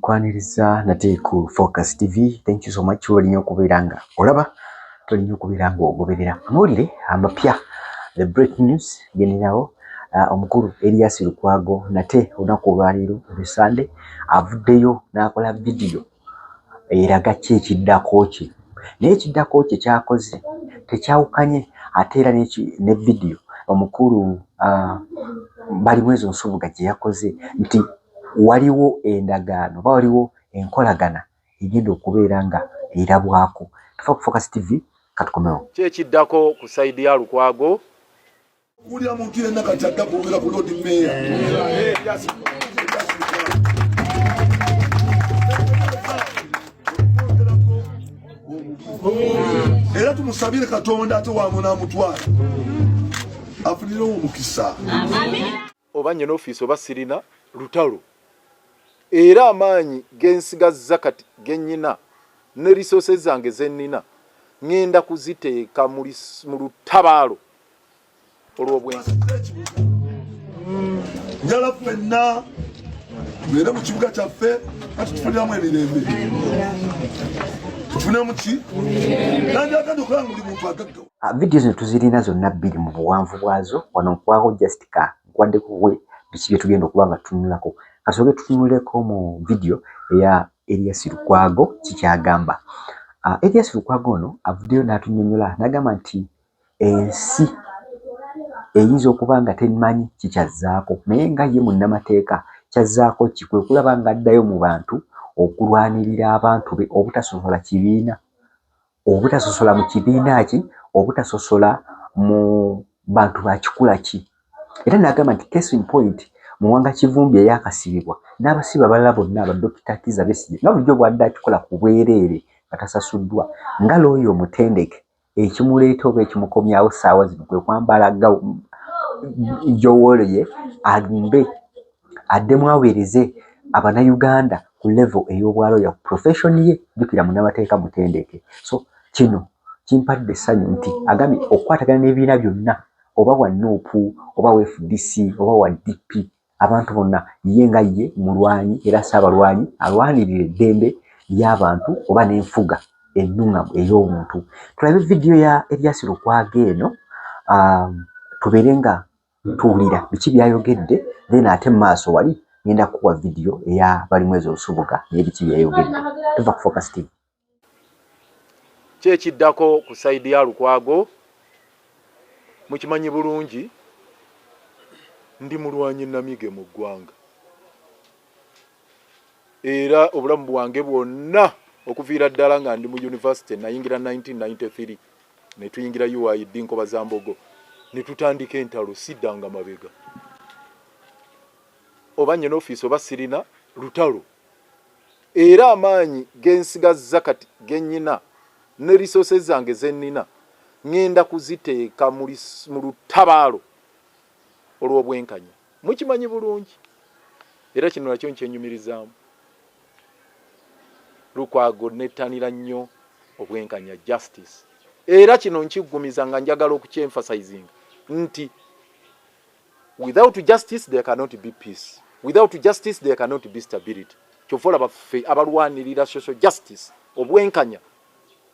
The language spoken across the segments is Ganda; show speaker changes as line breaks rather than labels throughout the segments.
Nkwaniriza nate ku Focus TV. Thank you so much wali nnyo okubeera nga olaba, toli nnyo okubeera nga ogoberera amawulire amapya, the breaking news geninawo. Omukulu Erias Lukwago nate olunaku olwaleero olw'Essande avuddeyo n'akola vidiyo eraga ki ekiddako kye, naye ekiddako kye kyakoze tekyawukanye ate era ne vidiyo omukulu Balimwezo Nsubuga gye yakoze nti waliwo endagaano oba waliwo enkolagana egenda okubeera nga erabwako. Tufa ku Focus TV, katukomewo.
Ki ekiddako ku side ya Lukwago?
Wulira muntu yenna kati adda kwogera ku Lord Mayor. Era tumusabire Katonda ate wamunaamutwala afunirewo omukisa.
Oba nyina ofiisi oba sirina lutalo, era amaanyi gensigazza kati genyina ne resources zange zenina ngenda kuziteeka mu lutabaalo olw'obwenkanya.
Njala ffenna tubeere mu kibuga kyaffe ati tufuniramu emirembe, tufunemu ki nandyagadde okulaba nga buli muntu agagga.
Vidiyo zino tuzirina zonna bbiri mu buwanvu bwazo wano nkwako just ka nkwadde kuwe biki bye tugenda okuba nga tutunulako. Kasooke tutunuleko mu vidiyo eya Erias Lukwago kikyagamba. Erias Lukwago ono avuddeyo n'atunyonyola n'agamba nti ensi eyinza okuba nga temanyi kikyazzaako, naye nga ye munnamateeka kyazzaako ki kwe kulaba ng'addayo mu bantu okulwanirira abantu be obutasosola kibiina, obutasosola mu kibiina ki, obutasosola mu bantu ba kikula ki. Era n'agamba nti case in point Muwanga Kivumbi eyakasibibwa n'abasibe abalala bonna aba Dokita Kizza Besigye nga bulijjo bw'adde akikola ku bwereere nga tasasuddwa nga looya omutendeke ekimuleeta oba ekimukomyawo ssaawa zino kwe kwambala jowolo ye alumbe addemu aweereze Abanayuganda ku level ey'obwalooya ku profession ye. Jjukira munnamateeka mutendeke, so kino kimpadde essanyu nti agambye okukwatagana n'ebibiina byonna oba wa NUP oba wa FDC oba wa DP, abantu bonna ye nga ye mulwanyi era ssaabalwanyi alwanirira eddembe ly'abantu oba n'enfuga ennungamu ey'obuntu. Tulabe vidiyo ya Erias Lukwago eno, tubeere nga tuwulira biki byayogedde, then ate mu maaso wali ngenda kukuwa vidiyo eya Balimwezo Nsubuga naye biki byayogedde. Tuva ku Focus TV.
Ki ekiddako ku side ya Lukwago? Mukimanyi bulungi ndi mulwanyi namige mu ggwanga era obulamu bwange bwonna okuviira ddala nga ndi mu university, nayingira 1993 netuyingira UID Nkobazambogo netutandika entalo, siddanga mabega oba nyina ofiisi oba sirina lutalo. Era amaanyi gensigazza kati genyina ne resources zange zenina ngenda kuziteeka mu lutabaalo olw'obwenkanya. Mukimanyi bulungi era kino nakyo nkyenyumirizaamu. Lukwago nettanira nnyo obwenkanya, justice. Era kino nkiggumiza nga njagala okukyemphasizinga nti without justice there cannot be peace, without justice there cannot be stability. Kyova olaba ffe abalwanirira social justice, obwenkanya,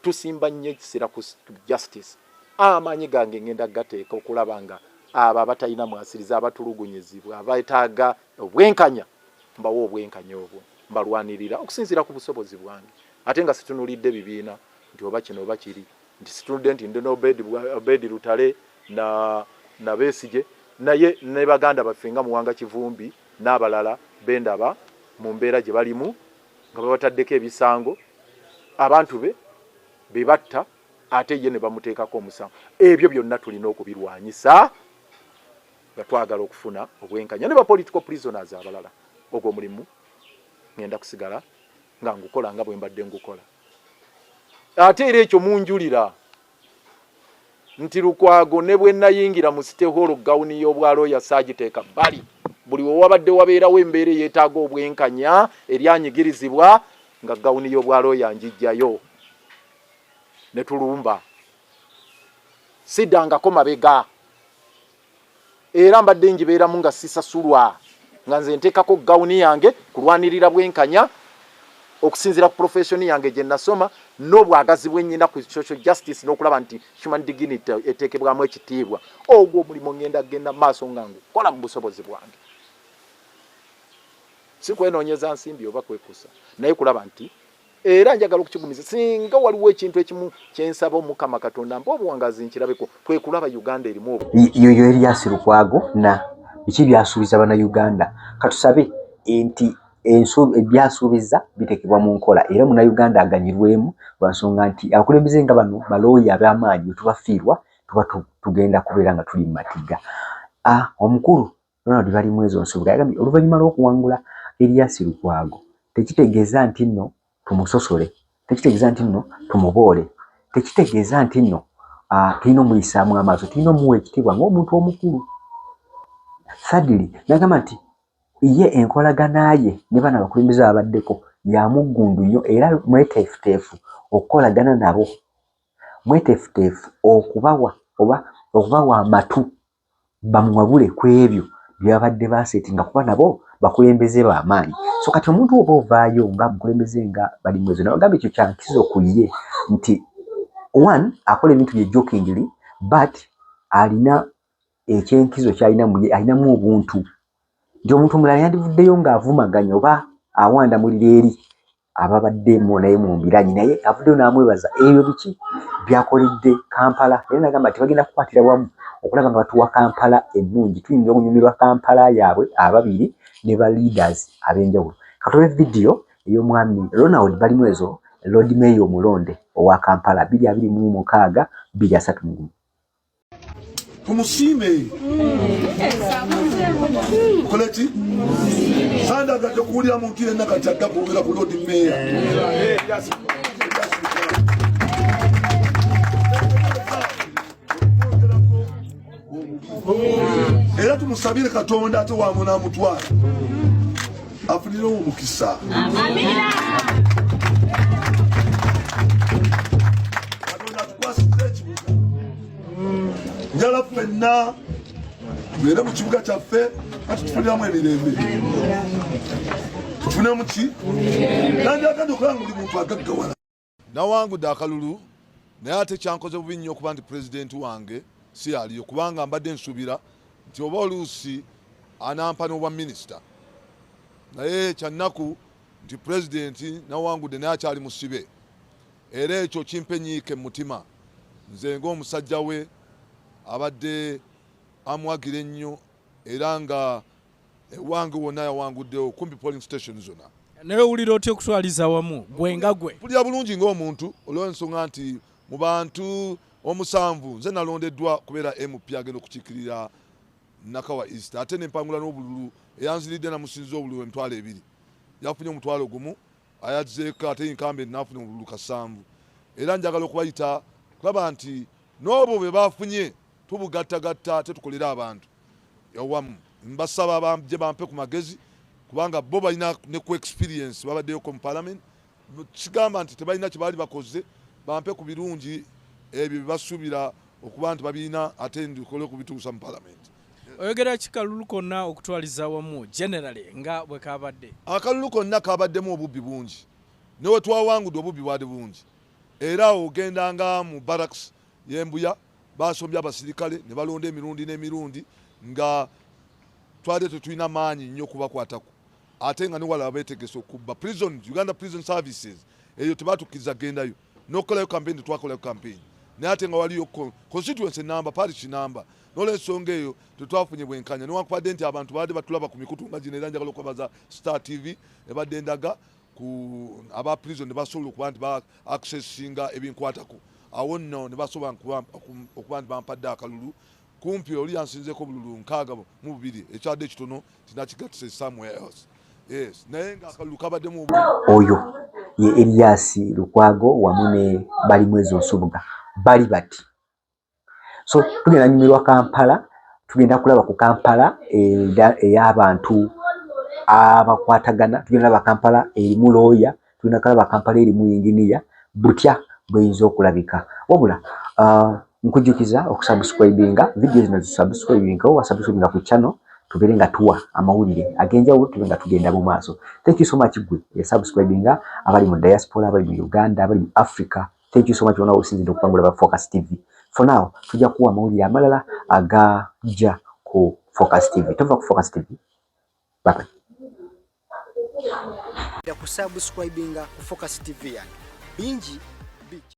tusimba nnyo ekisira ku justice. Amaanyi gange ngenda gateeka okulaba nga abo abatalina mwasirizi, abatulugunyizibwa, abeetaaga obwenkanya, mbawa obwenkanya obwo, mbalwanirira okusinziira ku busobozi bwange, ate nga situnulidde bibiina nti oba kino oba kiri, nti situnudde nti ndi Obedi Lutale na Besigye, naye ne baganda baffe nga Muwanga Kivumbi n'abalala bendaba mu mbeera gye balimu nga babataddeko ebisango, abantu be be batta ate ye ne bamuteekako omusango. Ebyo byonna tulina okubirwanyisa nga twagala okufuna obwenkanya ne ba political prisoners abalala. Ogwo omulimu ngenda kusigala nga ngukola nga bwe mbadde ngukola. Ate era ekyo munjulira nti Lukwago ne bwe nayingira mu City Hall gawuni y'obwalooya saagiteeka bbali. Buli we wabadde wabeerawo embeera eyeetaaga obwenkanya eri anyigirizibwa nga gawuni y'obwalooya ngiggyayo ne tulumba. Siddangako mabega. Era mbadde ngibeeramu nga sisasulwa, nga nze nteekako gawuni yange kulwanirira bwenkanya. Okusinziira ku profession yange gye nasoma n'obwagazi bwe nnyina ku social justice n'okulaba nti human dignity eteekebwamu ekitiibwa, ogwo omulimu ngenda genda maaso nga ngukola mu busobozi bwange, si kwenoonyeza nsimbi oba kwekusa, naye kulaba nti era njagala okukigumiza, singa waliwo ekintu ekimu kyensaba Omukama Katonda mpa obuwangazi nkirabeko, kwe kulaba Uganda erimu.
Yoyo Erias Lukwago na biki byasuubiza Bannayuganda. Katusabe nti ebyasuubiza biteekebwa mu nkola era Munnayuganda aganyirwemu, lwa nsonga nti abakulembeze nga bano balooya ab'amaanyi bwe tubafiirwa tuba tugenda kubeera nga tuli mu matigga. Omukulu Ronald Balimwezo Nsubuga yagambye oluvannyuma lw'okuwangula Erias Lukwago tekitegeeza nti nno tumusosole, tekitegeeza nti nno tumuboole, tekitegeeza nti nno tulina omuyisaamu amaaso, tulina omuwa ekitiibwa ng'omuntu omukulu. Thirdly, n'agamba nti ye enkolagana ye ne bano abakulembeze ababaddeko ya muggundu nnyo era mweteefuteefu okukolagana nabo, mweteefuteefu okubawa oba okubawa amatu bamuwabule ku ebyo bye babadde basetinga kuba nabo bakulembeze ba maanyi. So kati omuntu oba ovaayo nga mukulembeze nga Balimwezo nabagamba ekyo kya nkizo ku ye nti one akola ebintu bye jokingly but alina ekyenkizo kyalina mu ye, alinamu obuntu nti omuntu omulala yandivuddeyo ng'avumaganya oba awanda muliro eri ababadde mu naye mu mbiranye, naye avuddeyo n'amwebaza ebyo biki byakoledde Kampala, era nagamba nti bagenda kukwatira wamu okulaba nga batuwa Kampala ennungi, tuyinza okunyumirwa Kampala yaabwe ababiri ne ba leaders ab'enjawulo. Katulabe vidiyo ey'omwami Ronald Balimwezo, Lord Mayor omulonde owa Kampala 2026 2031.
Tumusiime koleki sandagadde kuwulira muntu yenna kati adda kwogera ku Lord Mayor. Era tumusabire Katonda ate wamunamutwala afunirewo omukisa. Katonda atukwasiza ekibuga, njala ffenna tubeere mu kibuga kyaffe ati tufuniramu emirembe, tufunemu ki nandyagadde okulaba nga buli muntu agaggawala.
Nawangudde akalulu naye ate kyankoze bubi nnyo okuba nti pulezidenti wange si aliyo, kubanga mbadde nsuubira nti oba oluusi anampa n'obwa minisita, naye kyannaku nti pulezidenti nawangudde naye akyali musibe, era ekyo kimpa enyiike mu mutima nze ng'omusajja we abadde amuwagira ennyo, era nga ewange wonna yawanguddewo kumpi polling station zonna.
Naye owulira otya okutwaliza awamu gwe nga gwe?
Mpulira bulungi ng'omuntu olw'ensonga nti mu bantu omusanvu nze nalondeddwa kubeera MP agenda okukiikirira Nakawa East, ate ne mpangula n'obululu. Eyanziridde namusinza obululu 20,000, yafunye 10,000 ayazzeeko, ate incumbent n'afuna obululu 7,000. Era njagala okubayita kulaba nti n'obwo bwe bafunye tubugattagatta ate tukolere abantu ewamu. Mbasaba bajje bampe ku magezi, kubanga bo balina ne ku experience, babaddeyoko mu parliament, kigamba nti tebalina kye baali bakoze, bampe ku birungi ebyo bye basuubira okuba nti babirina ate ndikole okubituusa mu parliament.
Oyogera ki kalulu konna okutwaliza awamu generally nga bwe kabadde?
Akalulu konna kabaddemu obubbi bungi, ne we twawangudde obubbi bwali bungi, era ogenda nga mu barracks y'Embuya basombye abasirikale ne balonda emirundi n'emirundi nga twali tetulina maanyi nnyo kubakwatako, ate nga newalala beetegese okubba. Prison, Uganda Prison Services eyo tebatukkiriza gendayo n'okukolayo campaign, tetwakolayo campaign, naye ate nga waliyo constituency namba, parish namba. N'olwensonga eyo tetwafunye bwenkanya, newankubadde nti abantu babadde batulaba ku mikutu nga gino, era njagala okwebaza Star TV ebadde endaga ku aba prison ne basobola okuba nti ba accessinga ebinkwatako, awo nno ne basobola okuba nti bampadde akalulu kumpi oli yansinzeeko obululu 62, ekyadde ekitono tinakigatise somewhere else. Yes, naye nga akalulu kabaddemu.
Oyo ye Erias Lukwago wamu ne Balimwezo Nsubuga bali bati. So tugenda nyumirwa Kampala, tugenda kulaba ku Kampala ey'abantu abakwatagana, tugenda laba Kampala erimu looya, tugenda kulaba Kampala erimu yinginiya, butya bweyinza okulabika. Wabula nkujjukiza okusubscribinga vidiyo zino, zisubscribinga oba subscribinga ku channel. Tubeere nga tuwa amawulire ag'enjawulo, tube nga tugenda mu maaso. Thank you so much gwe esubscribinga, abali mu diaspora, abali mu Uganda, abali mu Africa, thank you so much. Wona osinzidde okupangula ba Focus TV. For now tujja kuwa amawulire amalala agajja ku Focus TV. Tova ku Focus TV. Bye bye.
Kusubscribinga ku Focus TV yange bingi bijja.